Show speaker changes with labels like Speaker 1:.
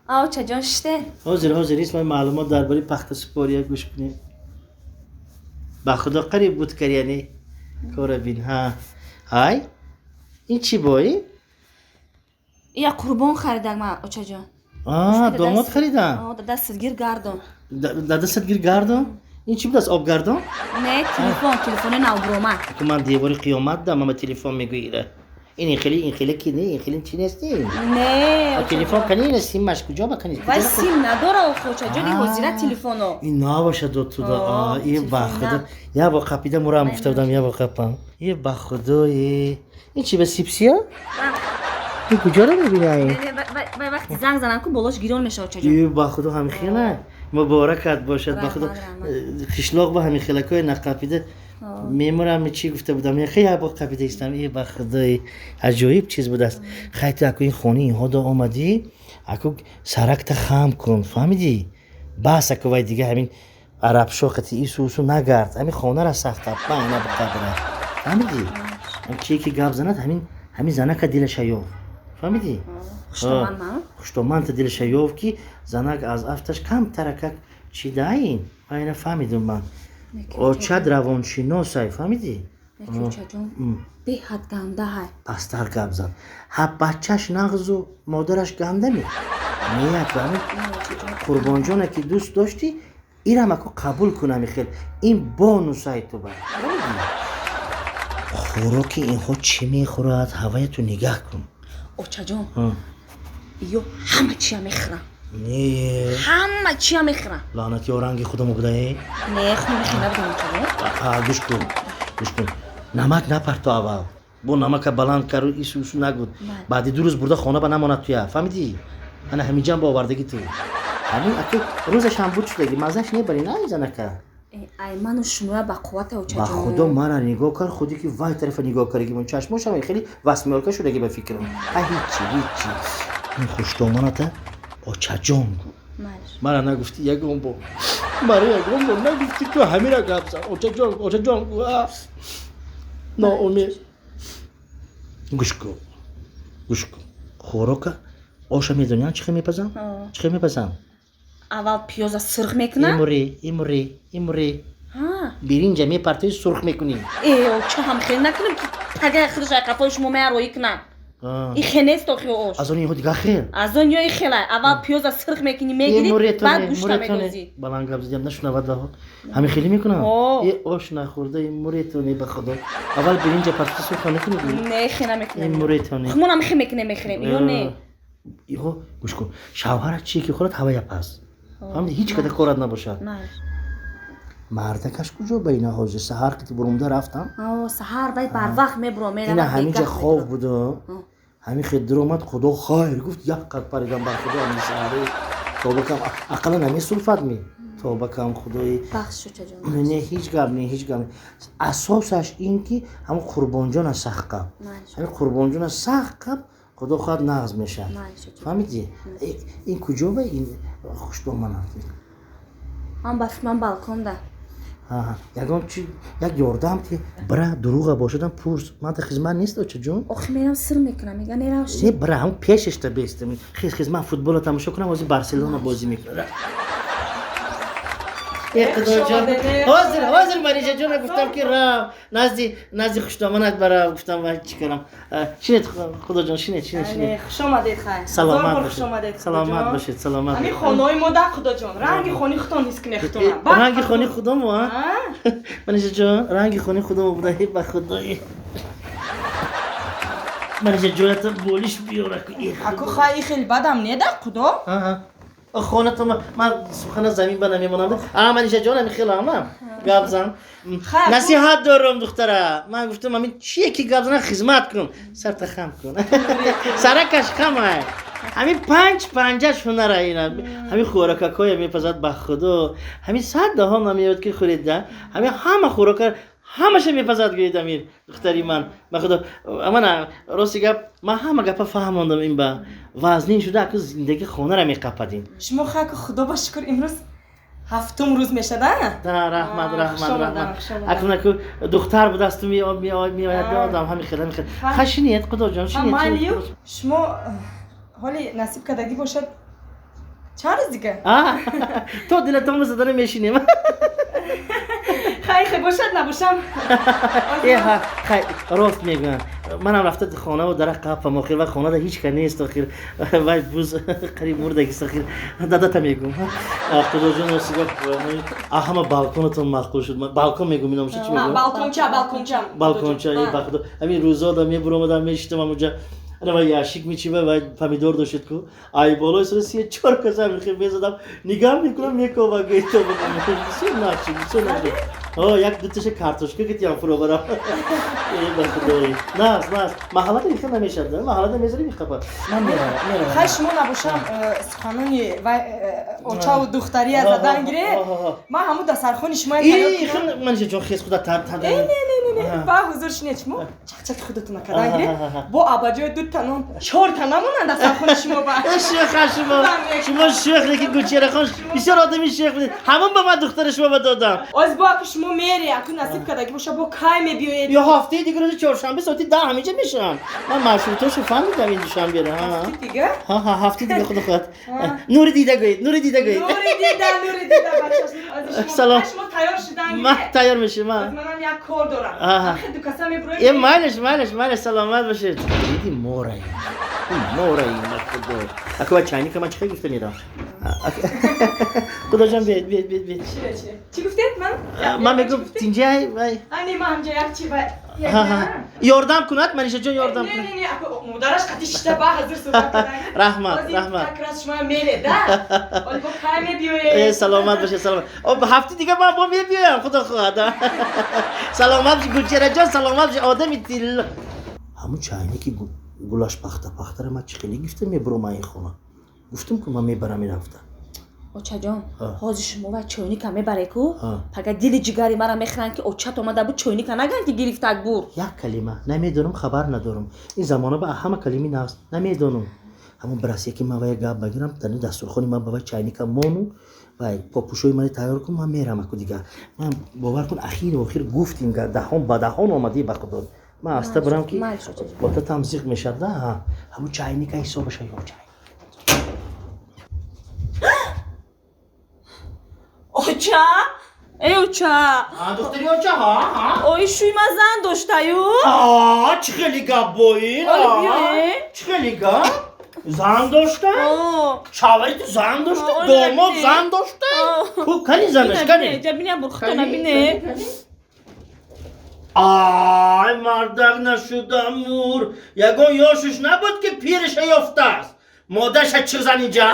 Speaker 1: Очаҷон, шиште.
Speaker 2: Ҳозир, ҳозир, исмай маълумот дар бораи пахтасупория гӯш кунем. Ба худо, қариб буд каряне кора бин. Ҳа, ҳай, ин чӣ бои?
Speaker 1: Я қурбон харидак ман, очаҷон.
Speaker 2: Домод харидан?
Speaker 1: Дастгир гардон.
Speaker 2: Дастгир гардон? Ин чӣ будааст, обгардон?
Speaker 1: Не, телефон, телефони навбуромад.
Speaker 2: Ман девори қиёмат дам, ама телефон мегӯира. Ин хеле, ин хеле ки не, ин хеле чӣ нести?
Speaker 1: Не.
Speaker 2: Телефон кани, ина симаш куҷо ба кани?
Speaker 1: Вай сим надора, охочаҷон, ин ҳозира телефоно.
Speaker 2: Ин набошад, туда. И ба худо, я бо қапида мурам гуфта будам, я бо қапам. Е, ба худое, ин чӣ ба сипсия? Ин куҷоро мебинаи?
Speaker 1: Вай вақти занг занам ку, болош гирён мешавад, очаҷон.
Speaker 2: Е, ба худо, ҳамин хела муборакат бошад, ба худо. Қишлоқ ба ҳамин хелакҳои нақапида мемурам, чӣ гуфта будам, хеле бо қапида истам. Е, ба худои, аҷоиб чиз будааст. Хай, ту аку ин хонаи инҳо до омадӣ, аку саракта хам кун, фаҳмидӣ? Бас, аку вай дига ҳамин арабшо қати ису усу нагард, ҳамин хонара сахта байна биқабра, фаҳмидӣ? Чие ки гап занад, ҳамин занака дилаша ёфт, фаҳмидӣ? Хуштоманта дилаша ёфт, ки занак аз афташ камтаракак чӣ даин. Айна фаҳмидум ман, очад равоншиносай, фаҳмидӣ?
Speaker 1: Беҳад гандаҳай.
Speaker 2: Пастар гап зан. Ҳа, бачаш нағзу модараш гандаме? Неяк ҳамин Қурбонҷоне ки дӯст доштӣ, ирам аку қабул кунами, хел ин бонусай ту ба хӯроки инҳо чӣ мехӯрад, ҳавая ту нигаҳ кун.
Speaker 1: Очаҷон, ё ҳама чия мехӯрам.
Speaker 2: Не.
Speaker 1: Ҳама чия мехӯрам.
Speaker 2: Лаънати, ё ранги худамо будае?
Speaker 1: Не, хуми хина будам, очаҷон.
Speaker 2: Гӯш кун, гӯш кун, намак напарто. Аввал бо намака баланд кару ису усу нагуд. Баъди 2 рӯз бурда хона ба намонад туя, фаҳмидӣ? Ана ҳаминҷам ба овардагӣ ту, ҳамин аку рӯзашам буд шудаги, маззаш небари на занака.
Speaker 1: Ай, ману шумоя ба қуввата, очаҷон.
Speaker 2: Ба худо, мара нигоҳ кар, худи ки вай тарафа нигоҳ кардаги, чашмошам хеле васмиёрка шудаги ба фикрам. А ҳичи, ҳичи, ин хуштоманата очаҷон гу. Мара нагуфтӣ ягон бор, мара ягон бор нагуфтӣ, ту ҳамира гап зан, очаҷон, очаҷон гу. Ноумед. Гӯш кун, гӯш кун, хӯрока, оша медони чӣ хел мепазам, чӣ хел мепазам?
Speaker 1: Аввал пиёза сурх мекунам.
Speaker 2: Имури, имури, имури, биринҷа мепартои, сурх мекунӣ.
Speaker 1: Э, оча, ҳам хел накунам, ки тагай худаш ай қафои шумо меароӣ кунам. И хел нест охи ош.
Speaker 2: Аз он инҳо дигар хел.
Speaker 1: Аз он ё и хелай. Аввал пиёза сурх мекунӣ, мегирӣ, баъд гӯшта медозӣ.
Speaker 2: Баланд гап задиам, нашунавад ваҳо. Ҳамин хеле мекунам. Е, ош нахӯрда, муретоне, ба худо, аввал биринҷа партои, сурх намекунӣ?
Speaker 1: Не, хе намекунам.
Speaker 2: Муретоне.
Speaker 1: Хумонам хе мекунем, мехӯрем, ё не?
Speaker 2: Иҳо, гӯш кун, шавҳара чие ки хӯрад, ҳавая пас, фаҳмидӣ? Ҳеҷ када корат набошад. Мардакаш куҷо ба ина ҳозир? Саҳар ки бурумда рафтам.
Speaker 1: Саҳар вай барвақт мебуром.
Speaker 2: Ина ҳаминҷа хов буда, ҳамин хел дуромад, худо хайр гуфт, як қад паридам, бар худо, ҳамин саҳари тобакам ақаллан намесулфад ми, тобакам, худои. Не, ҳеҷ гап не, ҳеҷ гап не. Асосаш ин ки ҳамин Қурбонҷона сахт қаб, ҳамин Қурбонҷона сахт қаб, худо хоҳад, нағз мешавад, фаҳмидӣ? Ин куҷо ба ин хуштоманад?
Speaker 1: Ман ба ман балконда.
Speaker 2: Ягон чи, як ёрдам ки бира, дурӯға бошадам, пурс, ман та хизмат нест, очаҷон.
Speaker 1: Охи, мерам, сир мекунам, мега нерав.
Speaker 2: Не, бира, ҳам пешашта бестам. Хиз, хиз, ман футбола тамошо кунам, ҳозир Барселона бозӣ мекунад. Худоҷон, ҳозир, ҳозир, Марижаҷона гуфтам, ки рав назди хуштоманат, барав гуфтам, вай чӣ кардам. Шинед, худоҷон, шинед, шинед, шинед.
Speaker 3: Хуш омадед, хай.
Speaker 2: Саломат бошед, саломат бошед, саломат.
Speaker 3: Ҳамин хонаҳои мо да, худоҷон, ранги хони худтон ҳис кунед худтона.
Speaker 2: Ранги хони худамо, а, Марижаҷон, ранги хони худамо буда, ба худои. Марижаҷоната болиш биёра.
Speaker 3: Аку, хай, хеле бадам не да, худо.
Speaker 2: Хонато ман сухана замин ба намемонам. А, Манижаҷон, ами хеле ама гап зан, насиҳат дорам, духтара. Ман гуфтам, ами чие ки гап зана, хизмат кун, сарта хам кун, саракаш хамай. Ҳамин панҷ панҷаш ҳунара ина, ҳамин хӯрокакҳое мепазад, ба худо, ҳамин сад даҳон намеёд ки хӯрида, ҳамин ҳама хӯрока ҳамаша мепазад, гӯед амир духтари ман, ба худо. Мана, рости гап, ман ҳама гапа фаҳмондам, ин ба вазнин шуда, аку зиндагӣ хонара меқападим.
Speaker 3: Шумо хаку, худо ба шукр, имрӯз ҳафтум рӯз мешада.
Speaker 2: Раҳмат, раҳмат, раҳмат. Акун аку духтар будасту меояд одам, ҳамин хел, ҳамин хел. Ха, шинед, худоҷон, шинед.
Speaker 3: Майли, шумо ҳоли насиб кардагӣ бошад. Чанд рӯз дига?
Speaker 2: То дилатон задана мешинем.
Speaker 3: Хай, хай бошад, набошам.
Speaker 2: Хай, рост мегӯям. Манам рафта хонаву дарах қапам охир, ва хонада ҳеч ка нест охир. Вай буз қариб мурдагист охир. Дадата мегӯм. Худоҷон, ростига ҳама балконатон маъқул шуд. Балкон мегӯм, иномша чӣ мегӯм?
Speaker 3: Балконча, балконча.
Speaker 2: Балконча, ба худо. Ҳамин рӯзода мебуромадам, мешитам ҳамонҷа. Ана вай ящик мечива, вай помидор дошед ку. Ай болои сура се чор каса мехе мезадам. Нигаҳ мекунам, мекова гӯйто. Бисёр нақши, бисёр нақши. О, як дуташа картошка гитиям фуробарам. Э, ба худои. Наз, наз. Маҳаллада ихе намешад, маҳаллада мезарим ихапа. Ман меравам, меравам.
Speaker 3: Хай, шумо набошам, суханони вай очаву духтария задан гиред. Ман ҳамун дастархони шумо
Speaker 2: тайёр кунам. Манижа ҷон, хез худа тар тар.
Speaker 3: Не, не, не, не. Ба ҳузур шинед шумо. Чақчақи худатона кардан гиред. Бо абаҷои ду танон чор та намонанд дастархони шумо ба.
Speaker 2: Шӯх шумо. Шумо шӯх, лекин Гулчеҳрахон бисёр одами шӯх будед. Ҳамон ба ман духтари шумо ба додам.
Speaker 3: Оз бо аку шумо мери, аку насиб кардаги боша, бо кай мебиёед?
Speaker 2: Ё ҳафтаи дигар рӯзи чоршанбе соати 10 ҳаминҷа мешавам. Ман маршрутошо фаҳмидам ин душанберо.
Speaker 3: Ҳафти дига?
Speaker 2: Ҳа, ҳа, ҳафти дига, худо хоҳад. Нури дида гӯед, нури дида гӯед.
Speaker 3: Нури дида, нури дида, бача.
Speaker 2: Салом.
Speaker 3: Шумо тайёр шудан.
Speaker 2: Ман тайёр мешавам.
Speaker 3: Манам як кор дорам. Ду каса мебуроем.
Speaker 2: Э, майлаш, майлаш, майлаш, саломат бошед. Диди мораи. Мораи, ба худо. Аку ва чайника ман чӣ хел гуфта мерам? Худоҷон, биед, биед, биед, биед.
Speaker 3: Чӣ гуфтед ман?
Speaker 2: Ман мегӯм тинҷай вай.
Speaker 3: Ани ман ҳамҷа як чи вай.
Speaker 2: Ёрдам кунад, Манижа ҷон, ёрдам
Speaker 3: кунад. Не, не, аку модараш қати шита ба ҳазир суҳбат кардан.
Speaker 2: Раҳмат, раҳмат.
Speaker 3: Как раз шумо меред, да? Оли бо кай мебиёед?
Speaker 2: Э, саломат бошед, саломат. Об ҳафти дига ман бо мебиёям, худо хоҳад. Саломат бошед, Гулчеҳра ҷон, саломат бошед, одами тилло. Ҳамун чайники гулаш пахта пахтара ман чӣ хеле гифта мебурам ин хона. Гуфтам ку ман мебарам ин ҳафта.
Speaker 1: Очаҷон, ҳозир шумо вай чойника мебаре ку, пага дили ҷигари мара мехӯранд, ки очат омада буд, чойника наган ки гирифтак бур.
Speaker 2: Як калима намедонам, хабар надорам. Ин замона ба ҳама калими нағз намедонам. Ҳамун барасия ки ман вая гап багирам, дар ин дастурхони ман ба вай чайника мону вай попушои мани тайёр кун, ман мерам аку дигар. Ман бовар кун, ахиру охир гуфтим, даҳон ба даҳон омадӣ, ба худо. Ман аста барам ки бота зиқ мешад, да? Ҳамун чайника ҳисобаша ё чай.
Speaker 1: Оча? Эй, оча!
Speaker 2: Духтари оча, ҳа, ҳа.
Speaker 1: Ой, шӯй ма зан доштаю?
Speaker 2: А, чӣ хели гап бо ин? Чӣ хели гап? Зан дошта? Шавҳари ту зан дошта? Домод зан дошта? Ку кани занаш, кани?
Speaker 1: Ҷабиня бурхтона бине.
Speaker 2: Ай, мардак нашуда мур. Ягон ёшиш набуд ки пириша ёфтааст. Модарша чизан инҷа.